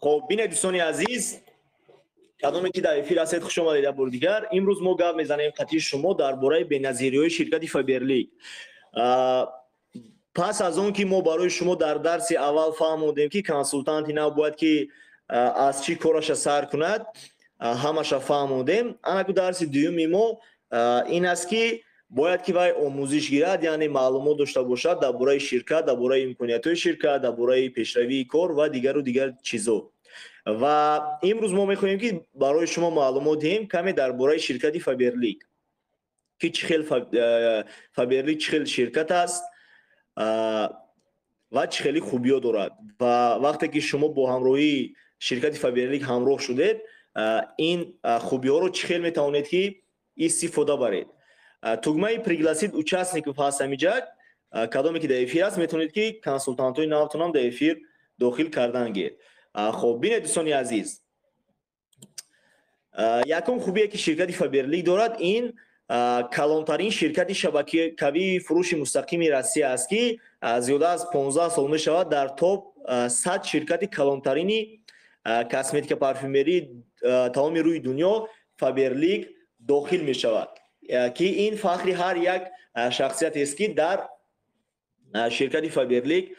Хоб, бинед, дӯстони азиз, кадоме ки дар эфир ҳастед, хуш омадед як бори дигар. Имрӯз мо гап мезанем қатъи шумо дар бораи беназириҳои ширкати Фаберлик. Пас аз он ки мо барои шумо дар дарси аввал фаҳмондем, ки консултанти нав бояд ки аз чӣ кораша сар кунад, ҳамаша фаҳмондем. Анаку дарси дуюми мо ин аст, ки бояд ки вай омӯзиш гирад, яъне маълумот дошта бошад дар бораи ширкат, дар бораи имкониятҳои ширкат, дар бораи пешравии кор ва дигару дигар чизо. Ва имрӯз мо мехоҳем, ки барои шумо маълумот диҳем каме дар бораи ширкати Фаберлик, ки чӣ хел Фаберлик чӣ хел ширкат аст ва чӣ хели хубиё дорад. Ва вақте ки шумо бо ҳамроҳии ширкати Фаберлик ҳамроҳ шудед, ин хубиҳоро чӣ хел метавонед ки истифода баред. Тугмаи «Пригласить участников» ҳаст ҳамиҷа. Кадоме ки дар эфир аст, метавонед, ки консултантҳои навтонам дар эфир дохил кардан гиред. Хоб, бинед, дӯстони азиз, якум хубие, ки ширкати Фаберлик дорад, ин калонтарин ширкати шабакавии фурӯши мустақими Россия аст, ки зиёда аз 15 сол мешавад дар топ 100 ширкати калонтарини косметика, парфюмерии тамоми рӯи дунё Фаберлик дохил мешавад, ки ин фахри ҳар як шахсиятест, ки дар ширкати Фаберлик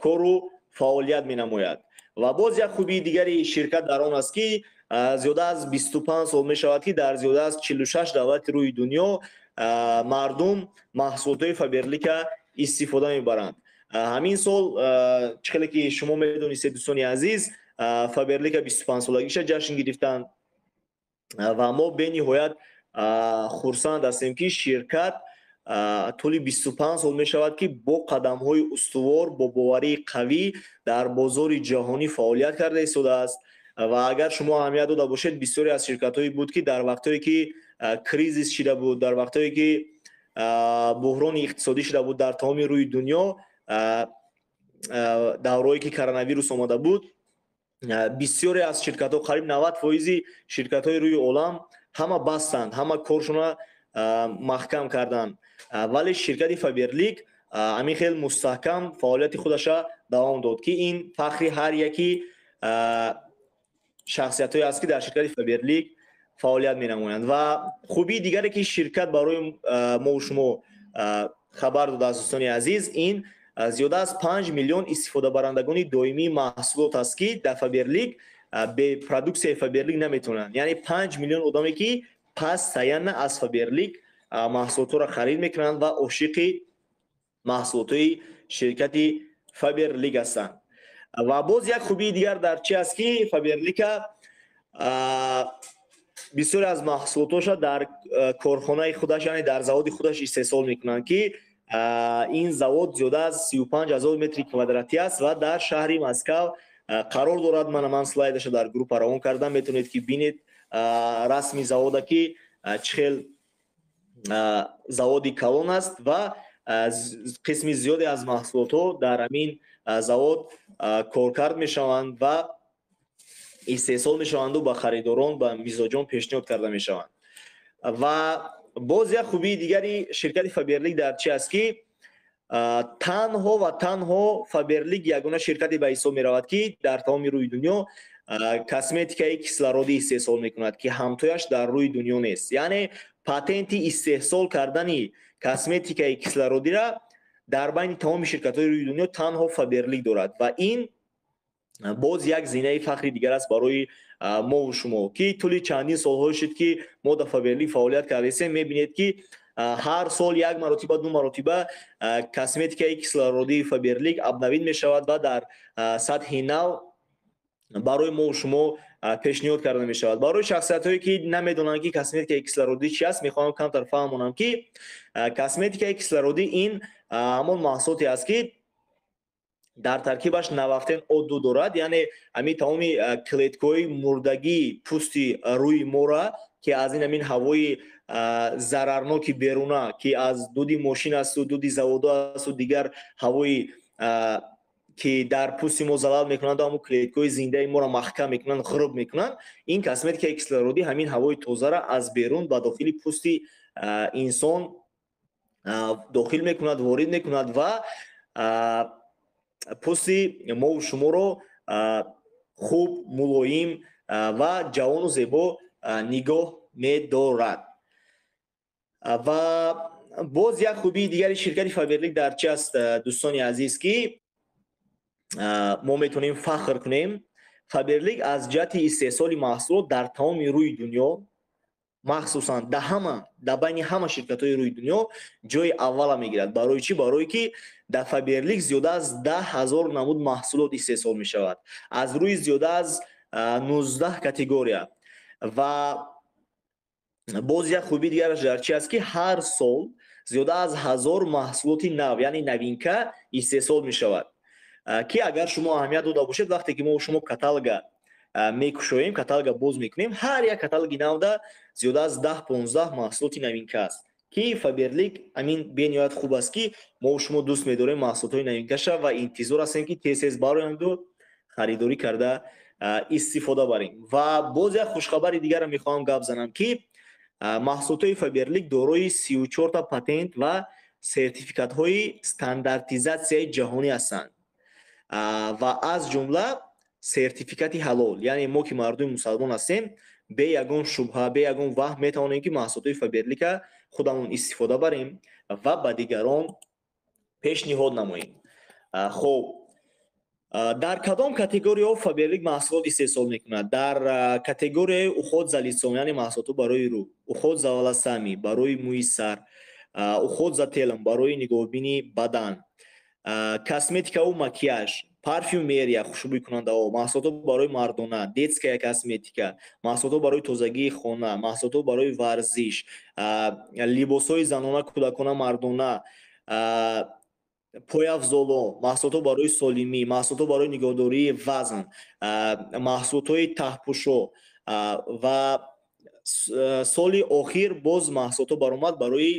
кору фаъолият менамояд. Ва боз як хубии дигари ширкат дар он аст, ки зиёда аз 25 сол мешавад, ки дар зиёда аз 46 давлати рӯи дунё мардум маҳсулотҳои Фаберлика истифода мебаранд. Ҳамин сол, чӣ хеле ки шумо медонистед, дӯстони азиз, Фаберлика 25-солагиша ҷашн гирифтанд ва мо бениҳоят хурсанд ҳастем, ки ширкат тӯли 25 сол мешавад, ки бо қадамҳои устувор, бо боварии қавӣ дар бозори ҷаҳонӣ фаъолият карда истодааст. Ва агар шумо аҳамият дода бошед, бисёре аз ширкатҳое буд, ки дар вақтҳое ки кризис шида буд, дар вақтҳое ки буҳрони иқтисодӣ шида буд дар тамоми рӯи дунё, даврое ки коронавирус омада буд, бисёре аз ширкатҳо, қариб 90 фоизи ширкатҳои рӯи олам ҳама бастанд, ҳама коршона маҳкам карданд, вале ширкати Фаберлик ҳамин хел мустаҳкам фаъолияти худаша давом дод, ки ин фахри ҳар яки шахсиятҳое аст, ки дар ширкати Фаберлик фаъолият менамоянд. Ва хубии дигаре, ки ширкат барои мову шумо хабар додааст, дӯстони азиз, ин зиёда аз 5 миллион истифодабарандагони доимии маҳсулот аст, ки дар Фаберлик бе продуксияи Фаберлик наметавонанд, яъне 5 миллион одаме, ки постоянно аз Фаберлик маҳсулотҳоро харид мекунанд ва ошиқи маҳсулотҳои ширкати Фаберлик ҳастанд. Ва боз як хубии дигар дар чи аст, ки Фаберлика бисёре аз маҳсулотҳоша дар корхонаи худаш, яъне дар заводи худаш истеҳсол мекунанд, ки ин завод зиёда аз 35 000 метри квадратӣ аст ва дар шаҳри Москав қарор дорад. Мана, ман слайдаша дар группа равон кардам, метавонед, ки бинед расми завода, ки чӣ хел заводи калон аст ва қисми зиёде аз маҳсулотҳо дар ҳамин завод коркард мешаванд ва истеҳсол мешаванду ба харидорон, ба мизоҷон пешниҳод карда мешаванд. Ва боз як хубии дигари ширкати Фаберлик дар чи аст, ки танҳо ва танҳо Фаберлик ягона ширкате ба ҳисоб меравад, ки дар тамоми рӯи дунё косметикаи кислородӣ истеҳсол мекунад, ки ҳамтояш дар рӯи дунё нест. Яъне патенти истеҳсол кардани косметикаи кислородиро дар байни тамоми ширкатҳои рӯи дунё танҳо Фаберлик дорад. Ва ин боз як зинаи фахри дигар аст барои мову шумо, ки тӯли чандин солҳое шуд, ки мо дар Фаберлик фаъолият кардастем. Мебинед, ки ҳар сол як маротиба, ду маротиба косметикаи кислородии Фаберлик обновить мешавад ва дар сатҳи нав барои мову шумо пешниҳод карда мешавад. Барои шахсиятҳое, ки намедонанд, ки косметикаи кислородӣ чи аст, мехоҳам камтар фаҳмонам, ки косметикаи кислородӣ ин ҳамон маҳсулоте аст, ки дар таркибаш Навафтен О2 дорад, яъне ҳамин тамоми клеткаҳои мурдагии пӯсти рӯи мора, ки аз ин ҳамин ҳавои зарарноки беруна, ки аз дуди мошин асту дуди заводо асту дигар ҳавои, ки дар пӯсти мо залал мекунанд, ҳамун клеткаҳои зиндаи моро маҳкам мекунанд, ғирб мекунанд, ин косметикаи кислородӣ ҳамин ҳавои тозаро аз берун ба дохили пӯсти инсон дохил мекунад, ворид мекунад ва пӯсти мову шуморо хуб, мулоим ва ҷавону зебо нигоҳ медорад. Ва боз як хубии дигари ширкати Фаберлик дар чи аст, дӯстони азиз, ки мо метавонем фахр кунем? Фаберлик аз ҷиҳати истеҳсоли маҳсулот дар тамоми рӯи дунё, махсусан дар байни ҳама ширкатҳои рӯи дунё ҷои аввала мегирад. Барои чӣ? Барое ки дар Фаберлик зиёда аз 10 000 намуд маҳсулот истеҳсол мешавад аз рӯи зиёда аз 19 категория. Ва боз як хубии дигараш дар чи аст, ки ҳар сол зиёда аз 1000 маҳсулоти нав, яъне новинка, истеҳсол мешавад, ки агар шумо аҳамият дода бошед, вақте ки мо шумо каталога мекушоем, каталога боз мекунем, ҳар як каталоги навда зиёда аз 10-15 маҳсулоти новинка аст, ки Фаберлик амин бениҳоят хуб аст, ки мо шумо дӯст медорем маҳсулотҳои новинкаша ва интизор ҳастем, ки тез тез бароянду харидорӣ карда истифода барем. Ва боз як хушхабари дигарро мехоҳам гап занам, ки маҳсулотҳои Фаберлик дорои 34та патент ва сертификатҳои стандартизатсияи ҷаҳонӣ ҳастанд ва аз ҷумла сертификати ҳалол. Яъне мо, ки мардуми мусалмон ҳастем, бе ягон шубҳа, бе ягон ваҳм метавонем, ки маҳсулотҳои Фаберлика худамон истифода барем ва ба дигарон пешниҳод намоем. Хуб, дар кадом категорияҳо Фаберлик маҳсулот истеҳсол мекунад? Дар категорияи уход за лицом, яъне маҳсулотҳо барои рӯ, уход за волосами, барои мӯи сар, уход за телом, барои нигоҳубини бадан, косметикаву макияж, парфюмерия, хушбӯйкунандаҳо, маҳсулотҳо барои мардона, детская косметика, маҳсулотҳо барои тозагии хона, маҳсулотҳо барои варзиш, либосҳои занона, кӯдакона, мардона, пойафзоло, маҳсулотҳо барои солимӣ, маҳсулотҳо барои нигоҳдории вазн, маҳсулотҳои таҳпӯшо. Ва соли охир боз маҳсулотҳо баромад барои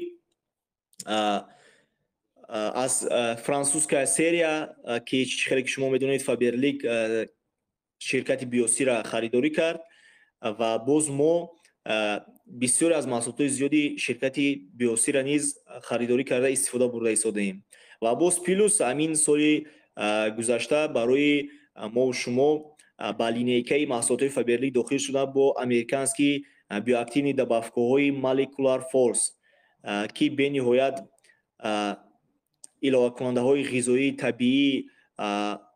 аз французская серия, ки хеле ки шумо медонед, Фаберлик ширкати Биосира харидорӣ кард ва боз мо бисёре аз маҳсулотҳои зиёди ширкати Биосира низ харидорӣ карда истифода бурда истодаем. Ва боз плюс ҳамин соли гузашта барои мову шумо ба линейкаи маҳсулотҳои Фаберлик дохил шуда бо американский биоактивный добавкаҳои Molecular Force, ки бениҳоят иловакунандаҳои ғизоии табиӣ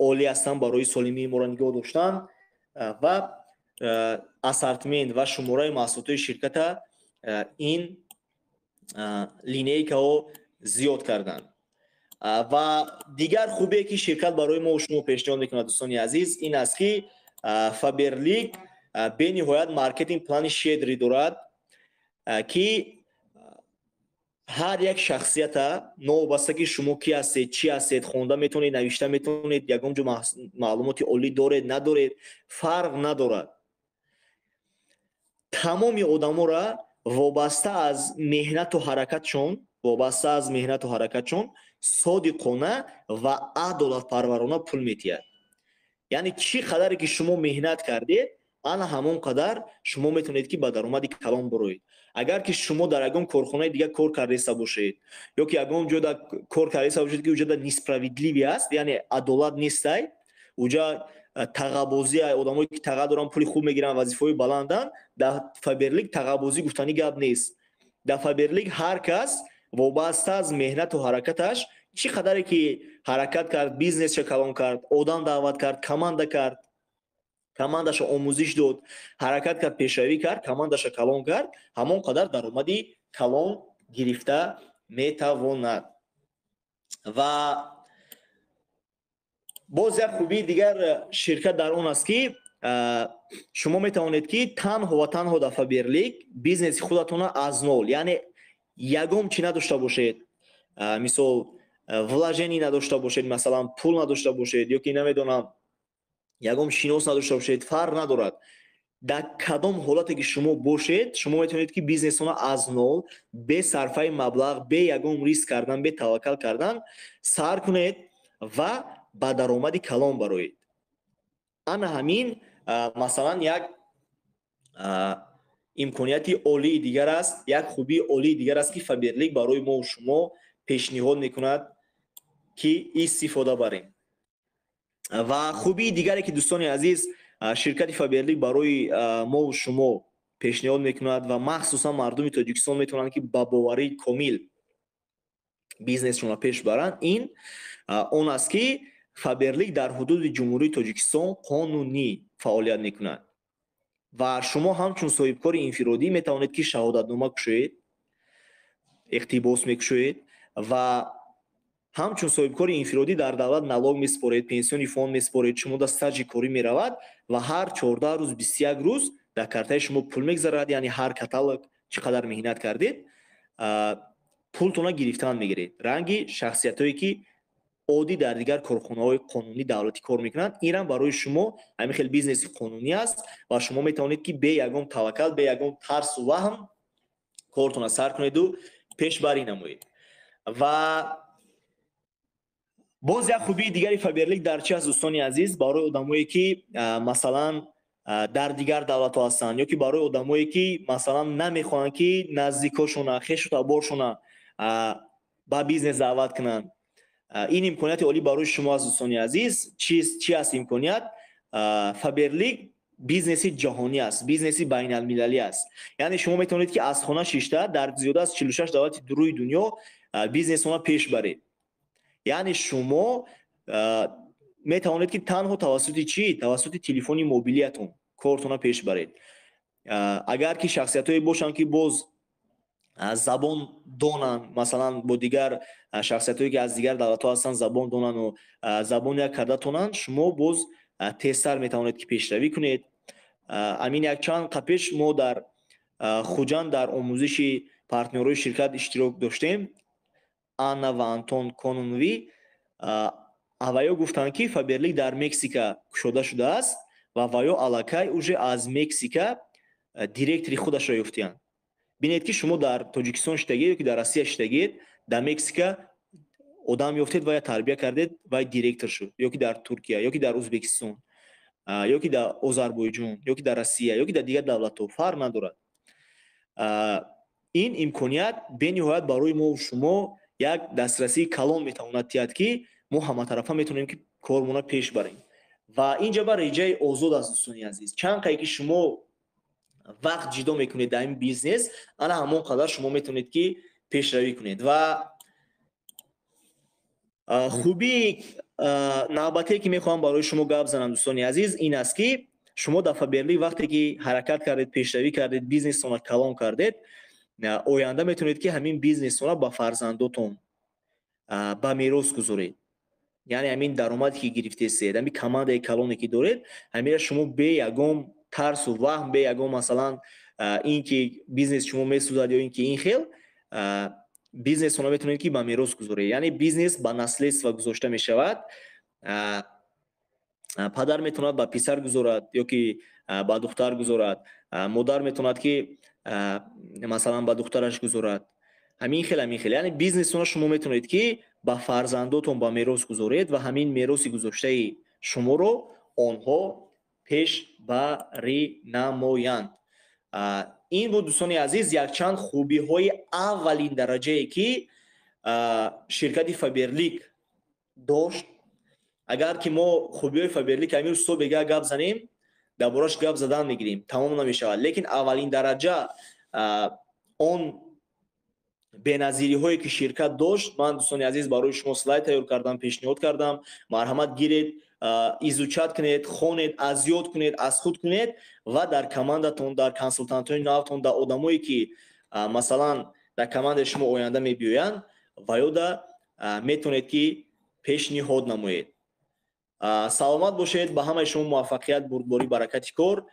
олӣ ҳастанд барои солимии моро нигоҳ доштан ва ассортимент ва шумораи маҳсулотҳои ширката ин линейкаҳо зиёд карданд. Ва дигар хубе, ки ширкат барои мо шумо пешниҳод мекунад, дӯстони азиз, ин аст, ки Фаберлик бениҳоят маркетинг плани щедрый дорад, ки ҳар як шахсията, новобаста ки шумо ки ҳастед, чӣ ҳастед, хонда метавонед, навишта метавонед, ягон ҷо маълумоти олӣ доред, надоред, фарқ надорад, тамоми одаморо вобаста аз меҳнату ҳаракатшон, вобаста аз меҳнату ҳаракатшон содиқона ва адолатпарварона пул метиҳад. Яъне чӣ қадаре ки шумо меҳнат кардед, ана ҳамон қадар шумо метавонед, ки ба даромади калон бироед. Агар ки шумо дар ягон корхонаи дигар кор кардаиста бошед ё ки ягон ҷода кор кардаиста бошед, ки уҷода несправедливый аст, яъне адолат нестай, уҷа тағабозӣ, одамое ки таға доранд, пули хуб мегиранд, вазифаҳои баланданд, дар Фаберлик тағабозӣ гуфтанӣ гап нест. Дар Фаберлик ҳар кас вобаста аз меҳнату ҳаракаташ, чӣ қадаре ки ҳаракат кард, бизнесша калон кард, одам даъват кард, команда кард, командаша омӯзиш дод, ҳаракат кард, пешравӣ кард, командаша калон кард, ҳамон қадар даромади калон гирифта метавонад. Ва боз як хубии дигар ширкат дар он аст, ки шумо метавонед, ки танҳо ва танҳо дар Фаберлик бизнеси худатонро аз нол, яъне ягон чӣ надошта бошед, мисол, вложение надошта бошед, масалан, пул надошта бошед ё ки намедонам, ягон шинос надошта бошед, фарқ надорад, дар кадом ҳолате ки шумо бошед, шумо метавонед, ки бизнесона аз нол, бе сарфаи маблағ, бе ягон риск кардан, бе таваккал кардан сар кунед ва ба даромади калон бароед. Ана ҳамин, масалан, як имконияти олии дигар аст, як хубии олии дигар аст, ки Фаберлик барои мо шумо пешниҳод мекунад, ки истифода барем. Ва хубии дигаре, ки, дӯстони азиз Ширкати Фаберлик барои мову шумо пешниҳод мекунад ва махсусан мардуми Тоҷикистон метавонанд, ки ба боварии комил бизнесшонро пеш баранд, ин он аст, ки Фаберлик дар ҳудуди Ҷумҳурии Тоҷикистон қонунӣ фаъолият мекунад ва шумо ҳамчун соҳибкори инфиродӣ метавонед, ки шаҳодатнома кушоед, иқтибос мекушоед ва ҳамчун соҳибкори инфиродӣ дар давлат налог месупоред, пенсионный фонд месупоред, шумо дар стажи корӣ меравад ва ҳар 14 рӯз, 21 рӯз дар картаи шумо пул мегзарад. Яъне ҳар каталог чӣ қадар меҳнат кардед, пултона гирифтан мегиред. Ранги шахсиятҳое, ки оддӣ дар дигар корхонаҳои қонунӣ давлатӣ кор мекунанд, инам барои шумо ҳамин хел бизнеси қонунӣ аст ва шумо метавонед, ки бе ягон таваккал, бе ягон тарсу ваҳм кортона сар кунеду пешбарӣ намоед. Ва боз як хубии дигари Фаберлик дар чи аст, дӯстони азиз? Барои одамое, ки масалан дар дигар давлатҳо ҳастанд ё ки барои одамое, ки масалан намехоҳанд, ки наздикошона, хешу таборшона ба бизнес даъват кунанд, ин имконияти олӣ барои шумо аст, дӯстони азиз. Чи аст имконият? Фаберлик бизнеси ҷаҳонӣ аст, бизнеси байналмилалӣ аст. Яъне шумо метавонед, ки аз хона шишта дар зиёда аз 46 давлати рӯи дунё бизнесона пеш баред. Яъне шумо метавонед, ки танҳо тавассути чӣ? Тавассути телефони мобилиятон кортона пеш баред. Агар ки шахсиятҳое бошанд, ки боз забон донанд, масалан бо дигар шахсиятҳое, ки аз дигар давлатҳо ҳастанд, забон донану забон як карда тонанд, шумо боз тезтар метавонед, ки пешравӣ кунед. Амин якчанд қапеш мо дар Хуҷанд дар омӯзиши партнёрҳои ширкат иштирок доштем. Анна ва Антон Кононови авваё гуфтанд, ки Фаберлик дар Мексика кушода шудааст ва ваё аллакай уже аз Мексика директори худашро ёфтиянд. Бинед, ки шумо дар Тоҷикистон шидагед ё ки дар Россия шидагед, дар Мексика одам ёфтед ва я тарбия кардед, вай директор шуд, ё ки дар Туркия, ё ки дар Ӯзбекистон, ё ки дар Озарбойҷон, ё ки дар Россия, ё ки дар дигар давлатҳо, фарқ надорад. Ин имконият бениҳоят барои мо шумо як дастрасии калон метавонад диҳад, ки мо ҳаматарафа метавонем, ки кормона пеш барем. Ва инҷа ба реҷаи озод аст, дӯстони азиз. Чанд қае ки шумо вақт ҷидо мекунед дар ин бизнес, ана ҳамон қадар шумо метавонед, ки пешравӣ кунед. Ва хубии навбатие, ки мехоҳам барои шумо гап занам, дӯстони азиз, ин аст, ки шумо дар Фаберлик вақте ки ҳаракат кардед, пешравӣ кардед, бизнесона калон кардед, оянда метавонед, ки ҳамин бизнесона ба фарзандотон ба мерос гузоред. Яъне ҳамин даромаде, ки гирифтесед, ҳамин командаи калоне, ки доред, ҳамира шумо бе ягон тарсу ваҳм, бе ягон масалан ин ки бизнес шумо месӯзад ё ин ки ин хел, бизнесона метавонед, ки ба мерос гузоред. Яъне бизнес ба наследство гузошта мешавад. Падар метавонад ба писар гузорад ё ки ба духтар гузорад, модар метавонад, ки масалан ба духтараш гузорад, ҳамин хел, ҳамин хел. Яъне бизнесона шумо метавонед, ки ба фарзандотон ба мерос гузоред ва ҳамин мероси гузоштаи шуморо онҳо пеш барӣ намоянд. Ин буд, дӯстони азиз, якчанд хубиҳои аввалин дараҷае, ки ширкати Фаберлик дошт. Агар ки мо хубиҳои Фаберлик ҳамин рӯз бега гап занем, дар бораш гап задан мегирем, тамом намешавад. Лекин аввалин дараҷа он беназириҳое, ки ширкат дошт, ман, дӯстони азиз, барои шумо слайд тайёр кардам, пешниҳод кардам. Марҳамат, гиред, изучать кунед, хонед, аз ёд кунед, аз худ кунед ва дар командатон, дар консултантҳои навтон, дар одамое, ки масалан дар командаи шумо оянда мебиёянд, ва ёда метавонед, ки пешниҳод намоед. Саломат бошед, ба ҳамаи шумо муваффақият, бурдборӣ, баракати кор.